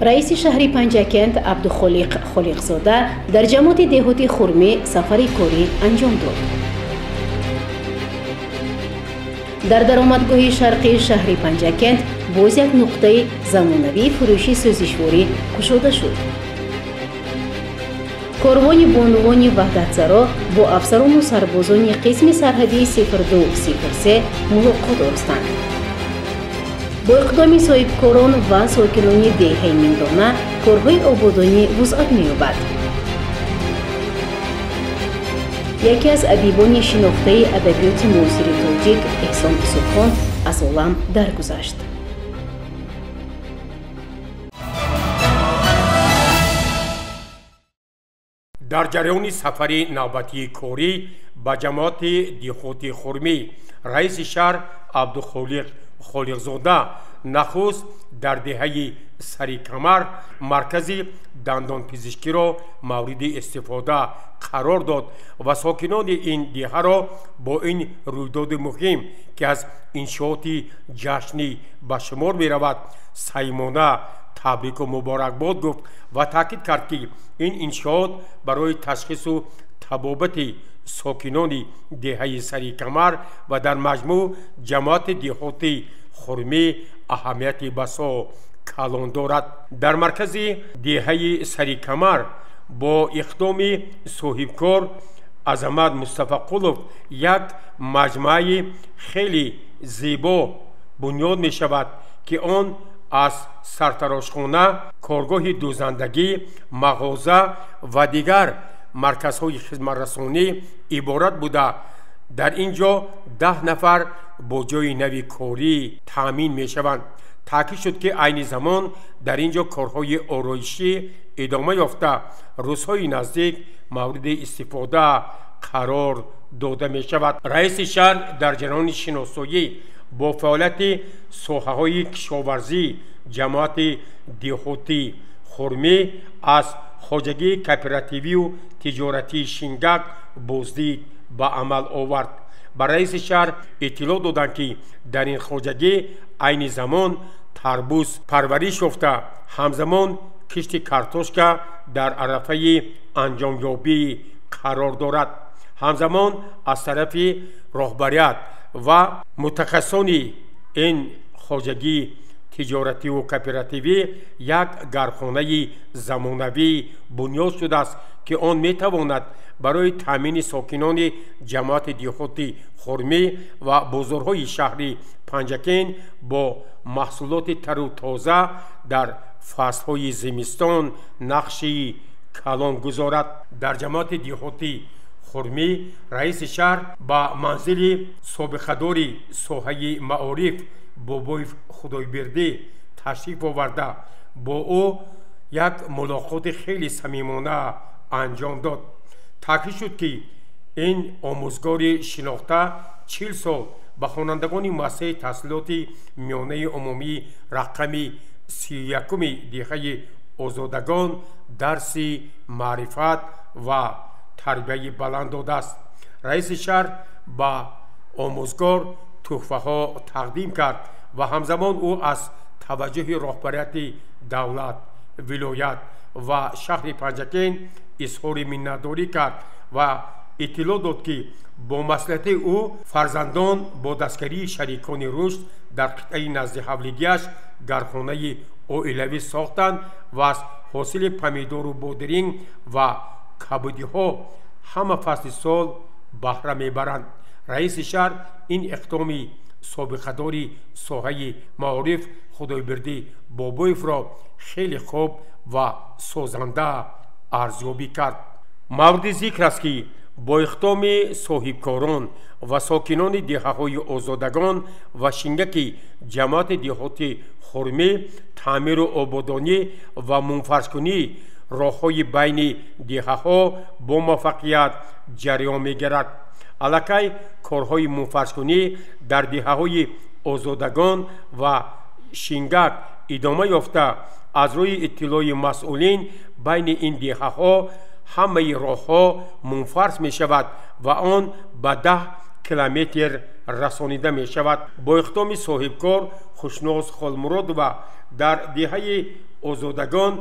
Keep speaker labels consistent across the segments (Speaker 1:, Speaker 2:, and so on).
Speaker 1: Раиси шаҳри Панҷакент Абдухолиқ Холиқзода дар ҷамоати деҳоти Хурмӣ сафари корӣ анҷом дод. Дар даромадгоҳи шарқии шаҳри Панҷакент боз як нуқтаи замонавии фурӯши сӯзишворӣ кушода шуд. Корвони бонувони ваҳдатсаро бо афсарону сарбозони қисми сарҳадии 0203 мулоқот оростанд. Бо иқдоми соҳибкорон ва сокинони деҳаи Миндона корҳои ободонӣ вусъат меёбад. Яке аз адибони шинохтаи адабиёти муосири тоҷик Эҳсон Субҳон аз олам даргузашт.
Speaker 2: Дар ҷараёни сафари навбатии корӣ ба ҷамоати деҳоти Хурмӣ раиси шаҳр Абдухолиқ Холиқзода нахуст дар деҳаи Сарикамар маркази дандонпизишкиро мавриди истифода қарор дод ва сокинони ин деҳаро бо ин рӯйдоди муҳим, ки аз иншооти ҷашнӣ ба шумор меравад, саймона табрику муборакбод гуфт ва таъкид кард, ки ин иншоот барои ташхису табобати сокинони деҳаи Сарикамар ва дар маҷмӯъ ҷамоати деҳоти Хурмӣ аҳамияти басо калон дорад. Дар маркази деҳаи Сарикамар бо иқдоми соҳибкор Азамат Мустафақулов як маҷмӯаи хеле зебо бунёд мешавад, ки он аз сартарошхона, коргоҳи дӯзандагӣ, мағоза ва дигар марказҳои хизматрасонӣ иборат буда, дар ин ҷо 10 нафар бо ҷойи нави корӣ таъмин мешаванд. Таъкид шуд, ки айни замон дар ин ҷо корҳои ороишӣ идома ёфта, рӯзҳои наздик мавриди истифода қарор дода мешавад. Раиси шаҳр дар ҷараёни шиносоӣ бо фаъолияти соҳаҳои кишоварзӣ ҷамоати деҳотӣ Хурмӣ аз хоҷагии кооперативию тиҷоратии Шингак боздид ба амал овард. Ба раиси шаҳр иттилоъ доданд, ки дар ин хоҷагӣ айни замон тарбуз парвариш ёфта, ҳамзамон кишти картошка дар арафаи анҷомёбӣ қарор дорад. Ҳамзамон аз тарафи роҳбарият ва мутахассисони ин хоҷагии тиҷоративу кооперативӣ як гармхонаи замонавӣ бунёд шудааст, ки он метавонад барои таъмини сокинони ҷамоати деҳоти Хурмӣ ва бозорҳои шаҳри Панҷакент бо маҳсулоти тару тоза дар фаслҳои зимистон нақши калон гузорад. Дар ҷамоати деҳоти Хурмӣ раиси шаҳр ба манзили собиқадори соҳаи маориф Бобоев Худойбердӣ ташриф оварда, бо ӯ як мулоқоти хеле самимона анҷом дод. Таъкид шуд, ки ин омӯзгори шинохта 40 сол ба хонандагони муассисаи таҳсилоти миёнаи умумии рақами 31-уми деҳаи Озодагон дарси маърифат ва тарбияи баланд додааст. Раиси шаҳр ба омӯзгор тӯҳфаҳо тақдим кард ва ҳамзамон ӯ аз таваҷҷӯҳи роҳбарияти давлат, вилоят ва шаҳри Панҷакент изҳори миннатдорӣ кард ва иттилоъ дод, ки бо маслиҳати ӯ фарзандон бо дастгирии шарикони рушд дар қитъаи назди ҳавлигиаш гармхонаи оилавӣ сохтанд ва аз ҳосили помидору бодиринг ва кабудиҳо ҳама фасли сол баҳра мебаранд. Раиси шаҳр ин иқдоми собиқадори соҳаи маориф Худойбердӣ Бобоевро хеле хуб ва созанда арзёбӣ кард. Мавриди зикр аст, ки бо иқдоми соҳибкорон ва сокинони деҳаҳои Озодагон ва Шингаки ҷамоати деҳоти Хурмӣ таъмиру ободонӣ ва мунфаршкунии роҳҳои байни деҳаҳо бо муваффақият ҷараён мегирад. Аллакай корҳои мунфаршкунӣ дар деҳаҳои Озодагон ва Шингак идома ёфта, аз рӯи иттилои масъулин байни ин деҳаҳо ҳамаи роҳҳо мунфарш мешавад ва он ба 10 километр расонида мешавад. Бо иқдоми соҳибкор Хушноз Холмуродова дар деҳаи Озодагон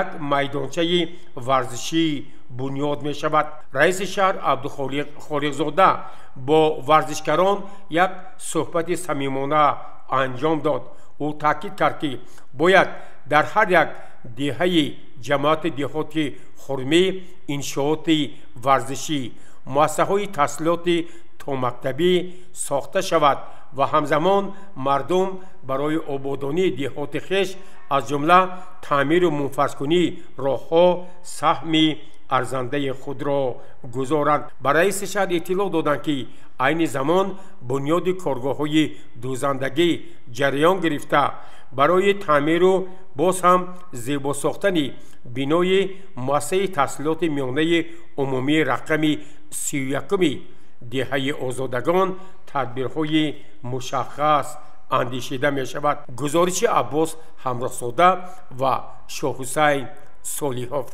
Speaker 2: як майдончаи варзишӣ бунёд мешавад. Раиси шаҳр Абдухолиқ Холиқзода бо варзишгарон як суҳбати самимона анҷом дод. Ӯ таъкид кард, ки бояд дар ҳар як деҳаи ҷамоати деҳоти Хурмӣ иншооти варзишӣ, муассисаҳои таҳсилоти томактабӣ сохта шавад ва ҳамзамон мардум барои ободонии деҳоти хеш, аз ҷумла таъмиру мунфарзкунии роҳҳо саҳми арзандаи худро гузоранд. Ба раиси шаҳр иттилоъ доданд, ки айни замон бунёди коргоҳҳои дӯзандагӣ ҷараён гирифта, барои таъмиру боз ҳам зебо сохтани бинои муассисаи таҳсилоти миёнаи умумии рақами 31-уми деҳаи Озодагон тадбирҳои мушаххас андешида мешавад. Гузориши Аббос Ҳамроҳзода ва Шоҳҳусайн Солиҳов.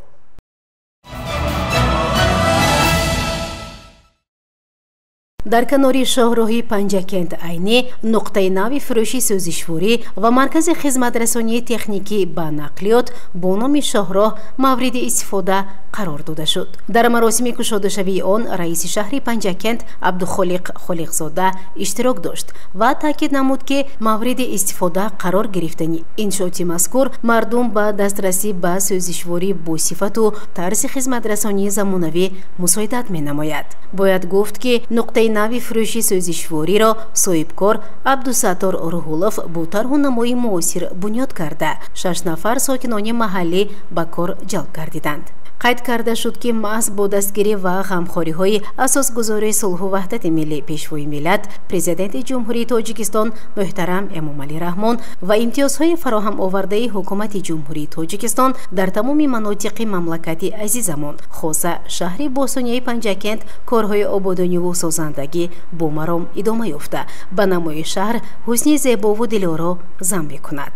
Speaker 1: Дар канори шоҳроҳи Панҷакент Айнӣ нуқтаи нави фурӯши сӯзишворӣ ва маркази хизматрасонии техникӣ ба нақлиёт бо номи шоҳроҳ мавриди истифода қарор дода шуд. Дар маросими кушодашавии он раиси шаҳри Панҷакент Абдухолиқ Холиқзода иштирок дошт ва таъкид намуд, ки мавриди истифода қарор гирифтани иншооти мазкур мардум ба дастрасӣ ба сӯзишворӣ бо сифату тарзи хизматрасонии замонавӣ мусоидат менамояд. Бояд гуфт, ки нуқтаи нави фурӯши сӯзишвориро соҳибкор Абдусаттор Руҳулов бо тарҳу намои муосир бунёд карда, 6 нафар сокинони маҳаллӣ ба кор ҷалб гардиданд. Қайд карда шуд, ки маҳз бо дастгирӣ ва ғамхориҳои асосгузори сулҳу ваҳдати миллӣ, Пешвои миллат, Президенти Ҷумҳурии Тоҷикистон муҳтарам Эмомалӣ Раҳмон ва имтиёзҳои фароҳам овардаи Ҳукумати Ҷумҳурии Тоҷикистон дар тамоми манотиқи мамлакати азизамон, хоса шаҳри бостонияи Панҷакент, корҳои ободониву созандагӣ бо маром идома ёфта, ба намои шаҳр ҳусни зебову дилоро зам мекунад.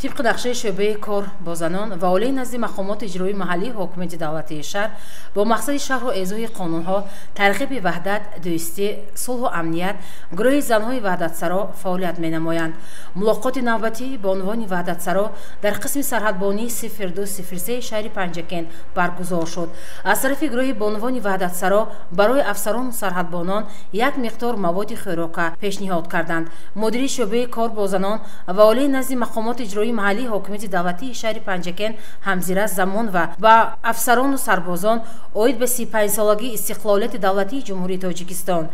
Speaker 3: Тибқи нақшаи шӯъбаи кор бо занон ва олии назди мақомоти иҷроии маҳаллии ҳокимияти давлатии шаҳр бо мақсади шарҳу эзоҳи қонунҳо, тарғиби ваҳдат, дӯстӣ, сулҳу амният гурӯҳи занҳои ваҳдатсаро фаъолият менамоянд. Мулоқоти навбатӣ бо унвони ваҳдатсаро дар қисми сарҳадбонии 0203 шаҳри Панҷакент баргузор шуд. Аз тарафи гурӯҳи бонувони ваҳдатсаро барои афсарону сарҳадбонон як миқдор маводи хӯрока пешниҳод карданд. Мудири шӯъбаи кор бо занон ва олии назди мақомоти иҷроии маҳаллии ҳокимияти давлатии шаҳри Панҷакент Ҳамзира Замонова ба афсарону сарбозон оид ба 35-солагии истиқлолияти давлатии Ҷумҳурии Тоҷикистон,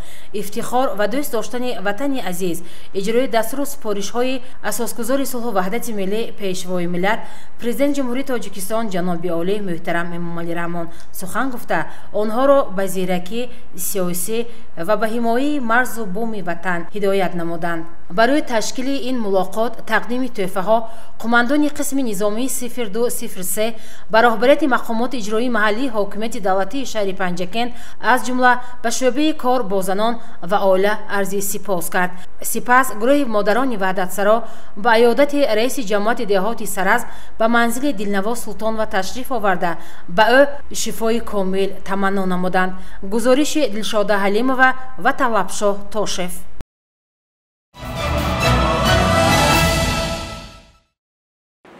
Speaker 3: ифтихор ва дӯст доштани ватани азиз, иҷрои дастуру супоришҳои асосгузори сулҳу ваҳдати миллӣ, Пешвои миллат, Президенти Ҷумҳурии Тоҷикистон ҷаноби олӣ муҳтарам Эмомалӣ Раҳмон сухан гуфта, онҳоро ба зиракӣ, сиёсӣ ва ба ҳимояи марзу буми ватан ҳидоят намуданд. Барои ташкили ин мулоқот тақдими тӯҳфаҳо қумандони қисми низомии 0203 ба роҳбарияти мақомоти иҷроии маҳаллии ҳокимияти давлатии шаҳри Панҷакент, аз ҷумла ба шӯъбаи кор бо занон ва оила арзи сипос кард. Сипас гурӯҳи модарони ваҳдатсаро ба аёдати раиси ҷамоати деҳоти Саразм ба манзили Дилнавоз Султонова ташриф оварда, ба ӯ шифои комил таманно намуданд. Гузориши Дилшода Ҳалимова ва Талабшоҳ Тошев.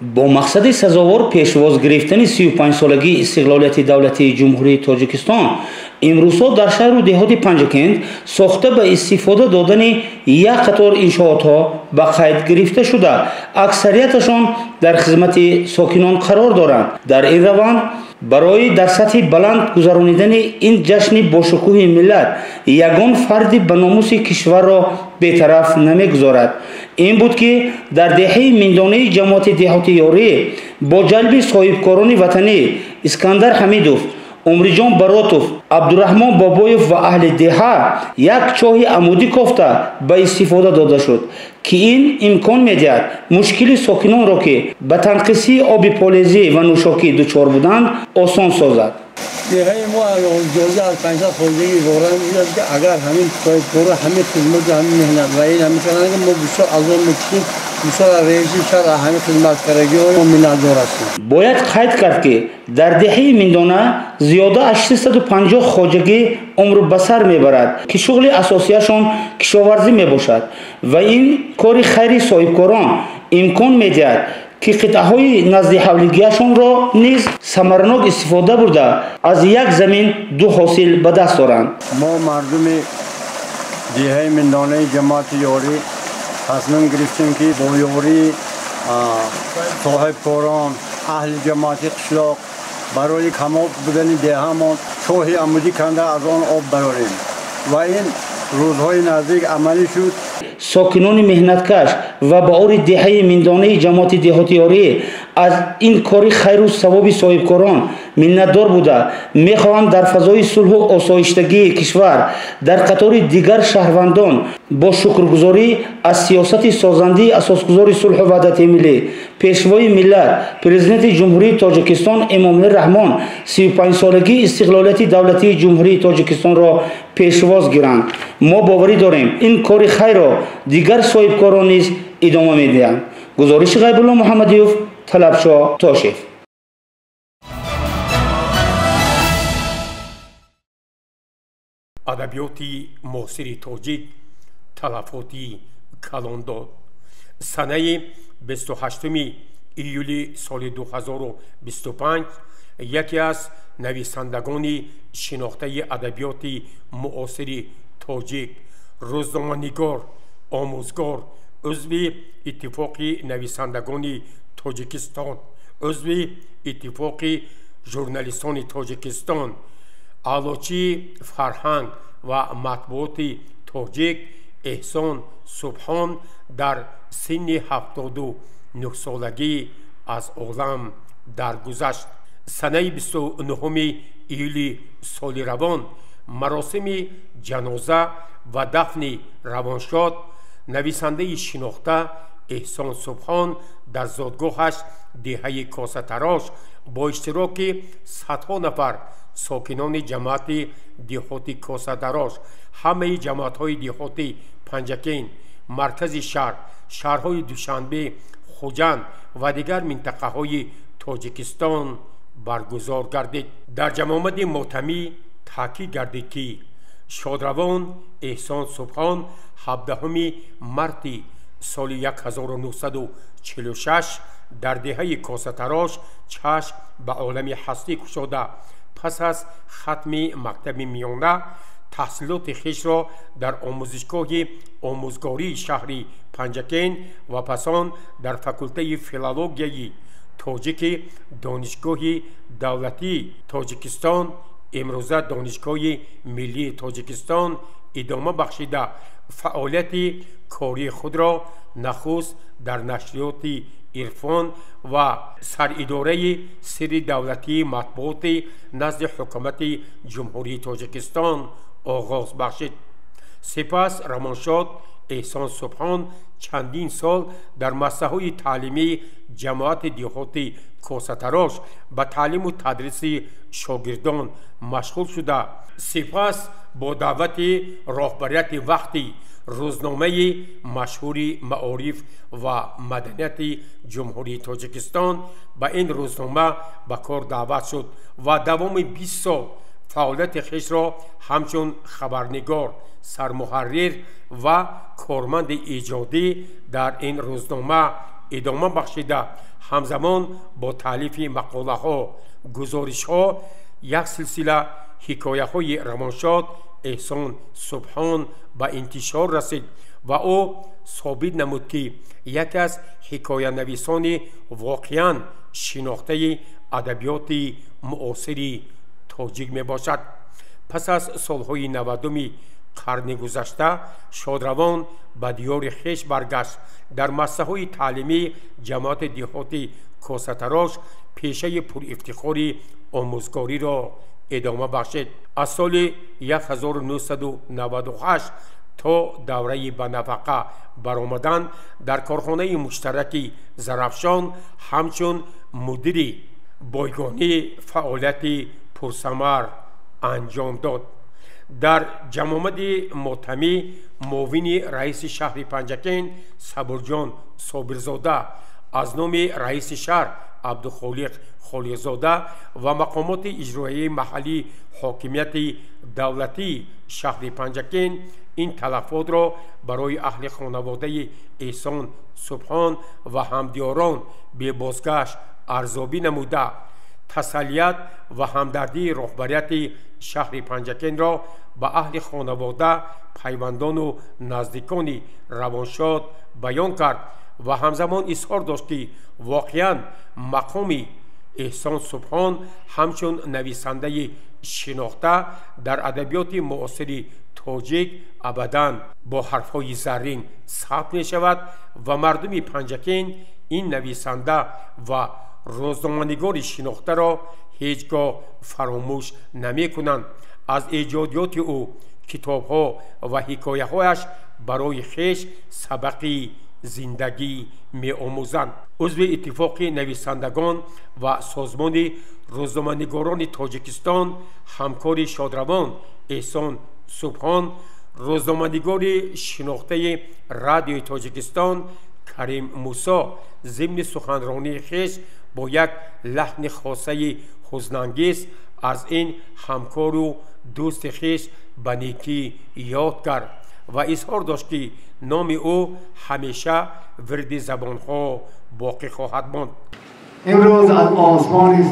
Speaker 4: Бо мақсади сазовор пешвоз гирифтани 35-солагии истиқлолияти давлатии Ҷумҳурии Тоҷикистон имрӯзҳо дар шаҳру деҳоти Панҷакент сохта ба истифода додани як қатор иншоотҳо ба қайд гирифта шуда, аксарияташон дар хизмати сокинон қарор доранд. Дар ин раванд барои дар сатҳи баланд гузаронидани ин ҷашни бошукӯҳи миллат ягон фарди ба номуси кишварро бетараф намегузорад. Ин буд, ки дар деҳаи Миндонаи ҷамоати деҳоти Ёрӣ бо ҷалби соҳибкорони ватанӣ Искандар Ҳамидов, Умриҷон Баротов, Абдураҳмон Бобоев ва аҳли деҳа як чоҳи амудӣ кофта ба истифода дода шуд, ки ин имкон медиҳад мушкили сокинонро, ки ба танқисии оби полезӣ ва нӯшокӣ дучор буданд, осон созад.
Speaker 5: Деҳаи мо ҷоза аз 500 хоҷагӣ иборат мебошад, ки агар ҳамин соҳибкоро ҳамин хизмат ва ҳамин меҳнат ва ин ҳамин карданд, мо бисёр азоб мекушем, бисёр раиси шаҳр ҳамин хизматкардагиҳо мо миннатдор ҳастем.
Speaker 4: Бояд қайд кард, ки дар деҳаи Миндона зиёда аз 650 хоҷагӣ умр ба сар мебарад, ки шуғли асосияшон кишоварзӣ мебошад ва ин кори хайри соҳибкорон имкон медиҳад, ки қитъаҳои назди ҳавлигиашонро низ самаранок истифода бурда, аз як замин ду ҳосил ба даст оранд.
Speaker 5: Мо мардуми деҳаи Миндонаи ҷамоати Ёрӣ тасмим гирифтем, ки бо ёрии соҳибкорон, аҳли ҷамоати қишлоқ барои камоб будани деҳамон чоҳи амудӣ канда аз он об барорем ва ин рӯзҳои наздик амалӣ шуд.
Speaker 4: Сокинони меҳнаткаш ва баъори деҳаи Миндонаи ҷамоати деҳоти Ёрӣ аз ин кори хайру савоби соҳибкорон миннатдор буда, мехоҳанд дар фазои сулҳу осоиштагии кишвар дар қатори дигар шаҳрвандон бо шукргузорӣ аз сиёсати созандии асосгузори сулҳу ваҳдати миллӣ, пешвои миллат, президенти Ҷумҳурии Тоҷикистон Эмомалӣ Раҳмон 35-солагии истиқлолияти давлатии Ҷумҳурии Тоҷикистонро пешвоз гиранд. Мо боварӣ дорем, ин кори хайрро дигар соҳибкорон низ идома медиҳанд. Гузориши Ғайбулло Муҳаммадиёв, Талабшо Тошев.
Speaker 2: Адабиёти муосири тоҷик талафоти калон дод. Санаи 28 июли соли 2025 яке аз нависандагони шинохтаи адабиёти муосири тоҷик, рӯзноманигор, омӯзгор, узви Иттифоқи нависандагони Тоҷикистон, узви Иттифоқи журналистони Тоҷикистон, аълочии фарҳанг ва матбуоти тоҷик Эҳсон Субҳон дар синни 79-солагӣ аз олам даргузашт. Санаи 29 июли соли равон маросими ҷаноза ва дафни равоншод нависандаи шинохта Эҳсон Субҳон дар зодгоҳаш деҳаи Косатарош бо иштироки садҳо нафар сокинони ҷамоати деҳоти Косатарош, ҳамаи ҷамоатҳои деҳоти Панҷакент, маркази шаҳр, шаҳрҳои Душанбе, Хуҷанд ва дигар минтақаҳои Тоҷикистон баргузор гардид. Дар ҷамъомади мотамӣ таъкид гардид, ки шодравон Эҳсон Субҳон 17 марти соли 1946 дар деҳаи Косатарош чашм ба олами ҳастӣ кушода, пас аз хатми мактаби миёна таҳсилоти хешро дар омӯзишгоҳи омӯзгории шаҳри Панҷакент ва пас он дар факултаи филологияи тоҷики Донишгоҳи давлатии Тоҷикистон, имрӯза Донишгоҳи миллии Тоҷикистон, идома бахшида, фаъолияти кории худро нахуст дар нашриёти Ирфон ва саридораи сирри давлатии матбуоти назди ҳукумати Ҷумҳурии Тоҷикистон оғоз бахшид. Сипас равоншод Эҳсон Субҳон чандин сол дар муассисаҳои таълимии ҷамоати деҳоти Косатарош ба таълиму тадриси шогирдон машғул шуда, сипас бо даъвати роҳбарияти вақти рӯзномаи машҳури маориф ва маданияти Ҷумҳурии Тоҷикистон ба ин рӯзнома ба кор даъват шуд ва давоми 20 сол фаъолияти хешро ҳамчун хабарнигор, сармуҳаррир ва корманди иҷодӣ дар ин рӯзнома идома бахшида, ҳамзамон бо таълифи мақолаҳо, гузоришҳо, як силсила ҳикояҳои равоншод Эҳсон Субҳон ба интишор расид ва ӯ собит намуд, ки яке аз ҳикоянависони воқеан шинохтаи адабиёти муосири тоҷик мебошад. Пас аз солҳои 90-уми қарни гузашта шодравон ба диёри хеш баргашт. Дар муассисаҳои таълимии ҷамоати деҳоти Косатарош пешаи пурифтихори омӯзгориро идома бахшид. Аз соли 1998 то давраи ба нафақа баромадан дар корхонаи муштараки Зарафшон ҳамчун мудири бойгонӣ фаъолияти пурсамар анҷом дод. Дар ҷамъомади мотамӣ муовини раиси шаҳри Панҷакент Сабурҷон Собирзода аз номи раиси шаҳр Абдухолиқ Холиқзода ва мақомоти иҷроияи маҳаллии ҳокимияти давлатии шаҳри Панҷакент ин талафотро барои аҳли хонаводаи Эҳсон Субҳон ва ҳамдиёрон бебозгашт арзёбӣ намуда, тасаллият ва ҳамдардии роҳбарияти шаҳри Панҷакентро ба аҳли хонавода, пайвандону наздикони равоншод баён кард ва ҳамзамон изҳор дошт, ки воқеан мақоми Эҳсон Субҳон ҳамчун нависандаи шинохта дар адабиёти муосири тоҷик абадан бо ҳарфҳои заррин сабт мешавад ва мардуми Панҷакент ин нависанда ва рӯзноманигори шинохтаро ҳеҷ гоҳ фаромӯш намекунанд. Аз эҷодиёти ӯ, китобҳо ва ҳикояҳояш барои хеш сабақи зиндагӣ меомӯзанд. Узви Иттифоқи нависандагон ва Созмони рӯзноманигорони Тоҷикистон, ҳамкори шодравон Эҳсон Субҳон, рӯзноманигори шинохтаи Радиои Тоҷикистон Карим Мусо зимни суханронии хеш бо як лаҳни хосаи ҳузнангез аз ин ҳамкору дӯсти хеш ба некӣ ёд кард ва изҳор дошт, ки номи ӯ ҳамеша вирди забонҳо боқӣ хоҳад монд.
Speaker 6: Имрӯз аз осмони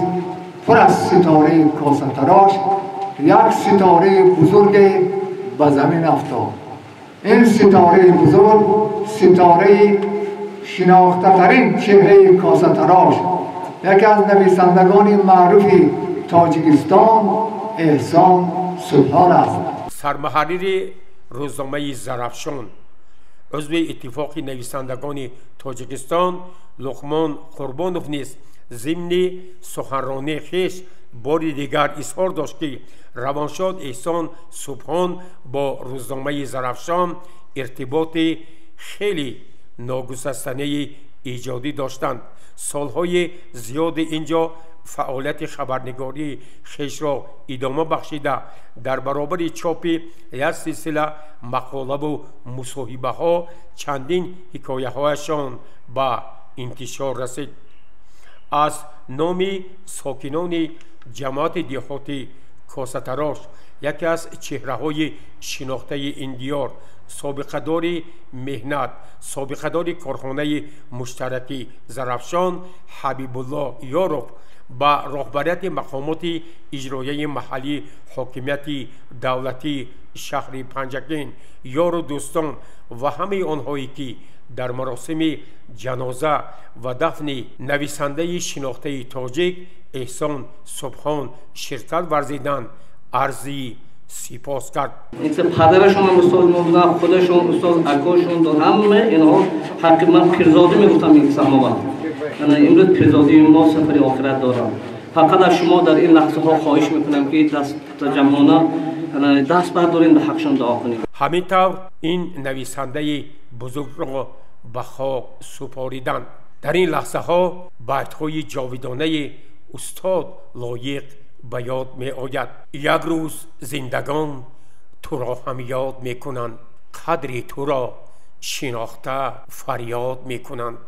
Speaker 6: пур аз ситораи косатарош як ситораи бузурге ба замин афтод. Ин ситораи бузург ситораи шинохтатарин чеҳраи косатарош, яке аз нависандагони маъруфи Тоҷикистон Эҳсон Субҳон аст.
Speaker 2: Сармуҳаррири рӯзномаи Зарафшон, узви Иттифоқи нависандагони Тоҷикистон Луқмон Қурбонов низ зимни суханронии хеш бори дигар изҳор дошт, ки равоншод Эҳсон Субҳон бо рӯзномаи Зарафшон иртиботи хеле ногусастанаи эҷодӣ доштанд. Солҳои зиёди ин ҷо фаъолияти хабарнигории хешро идома бахшида, дар баробари чопи як силсила мақолаву мусоҳибаҳо чандин ҳикояҳояшон ба интишор расид. Аз номи сокинони ҷамоати деҳоти Косатарош, яке аз чеҳраҳои шинохтаи ин диёр, собиқадори меҳнат, собиқадори корхонаи муштараки Зарафшон Ҳабибулло Ёров ба роҳбарияти мақомоти иҷроияи маҳаллии ҳокимияти давлатии шаҳри Панҷакент, ёру дӯстон ва ҳамаи онҳое ки дар маросими ҷаноза ва дафни нависандаи шинохтаи тоҷик Эҳсон Субҳон ширкат варзиданд, арзи сипос кард.
Speaker 7: Падарашон устод мо буданд, худашон устод, акошон, ҳама инҳо ҳаққи ман пирзодӣ мегуфтам ин саҳмова. Имрӯз пирзодии мо сафари охират дорам. Фақат аз шумо дар ин лаҳзаҳо хоҳиш мекунам, ки дастҷамъона даст бардорем, ба ҳақшон дуо кунем.
Speaker 2: Ҳамин тавр ин нависандаи бузургро ба хок супориданд. Дар ин лаҳзаҳо байтҳои ҷовидонаи устод Лоиқ ба ёд меояд. Як рӯз зиндагон туро ҳам ёд мекунанд, қадри туро шинохта фарёд мекунанд.